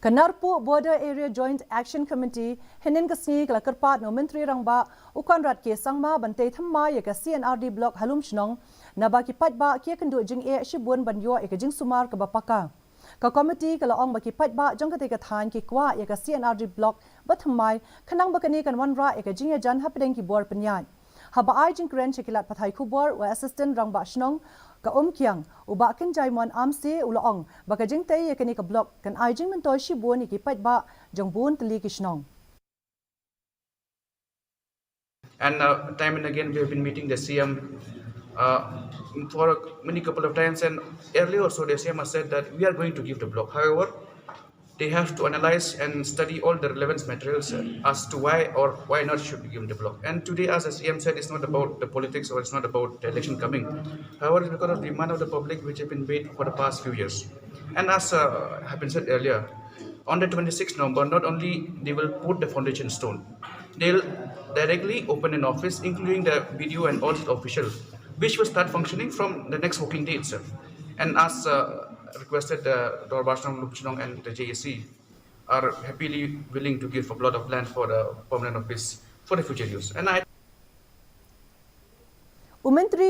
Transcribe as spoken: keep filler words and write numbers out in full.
Ka Narpuh Border Area Joint Action Committee hynnin ka sngi ka la kyrpad na u Myntri Rangbah u Conrad K Sangma ban tei thymmai ïa ka C and R D Block ha Lumshnong, naba ki paidbah ki ïakynduh jingeh shibun ban ïoh ïa ka jingsumar kaba paka. Ka komiti ka la ong ba ki paidbah jong katei ka thaiñ ki kwah ïa ka C and R D Block ba thymmai, khnang ba kane kan wanrah ïa ka jingïajan hapdeng ki bor pynïaid. Haba ai jingkren sha ki lad pathai khubor, u Assistant Rangbah Shnong ka Umkiang, u Bah Kynjai Mon Amsi, u la ong ba ka jingtei ïa kane ka block kan ai jingmyntoi shibun ïa ki paidbah jong bun tylli ki shnong. And uh, time and again, we have been meeting the C M uh, for a many couple of times, and earlier also the C M has said that we are going to give the block. However, they have to analyze and study all the relevant materials uh, as to why or why not should be given the block. And today, as the C M said, it's not about the politics or it's not about the election coming. However, it's because of the demand of the public which have been made for the past few years. And as uh, have been said earlier, on the twenty-sixth November, not only they will put the foundation stone, they'll directly open an office, including the B D O and all the official, which will start functioning from the next working day itself. And as uh, requested, the Dorbar Shnong, Lumshnong and the J A C are happily willing to give a plot of land for the permanent office for the future use. And I U Myntri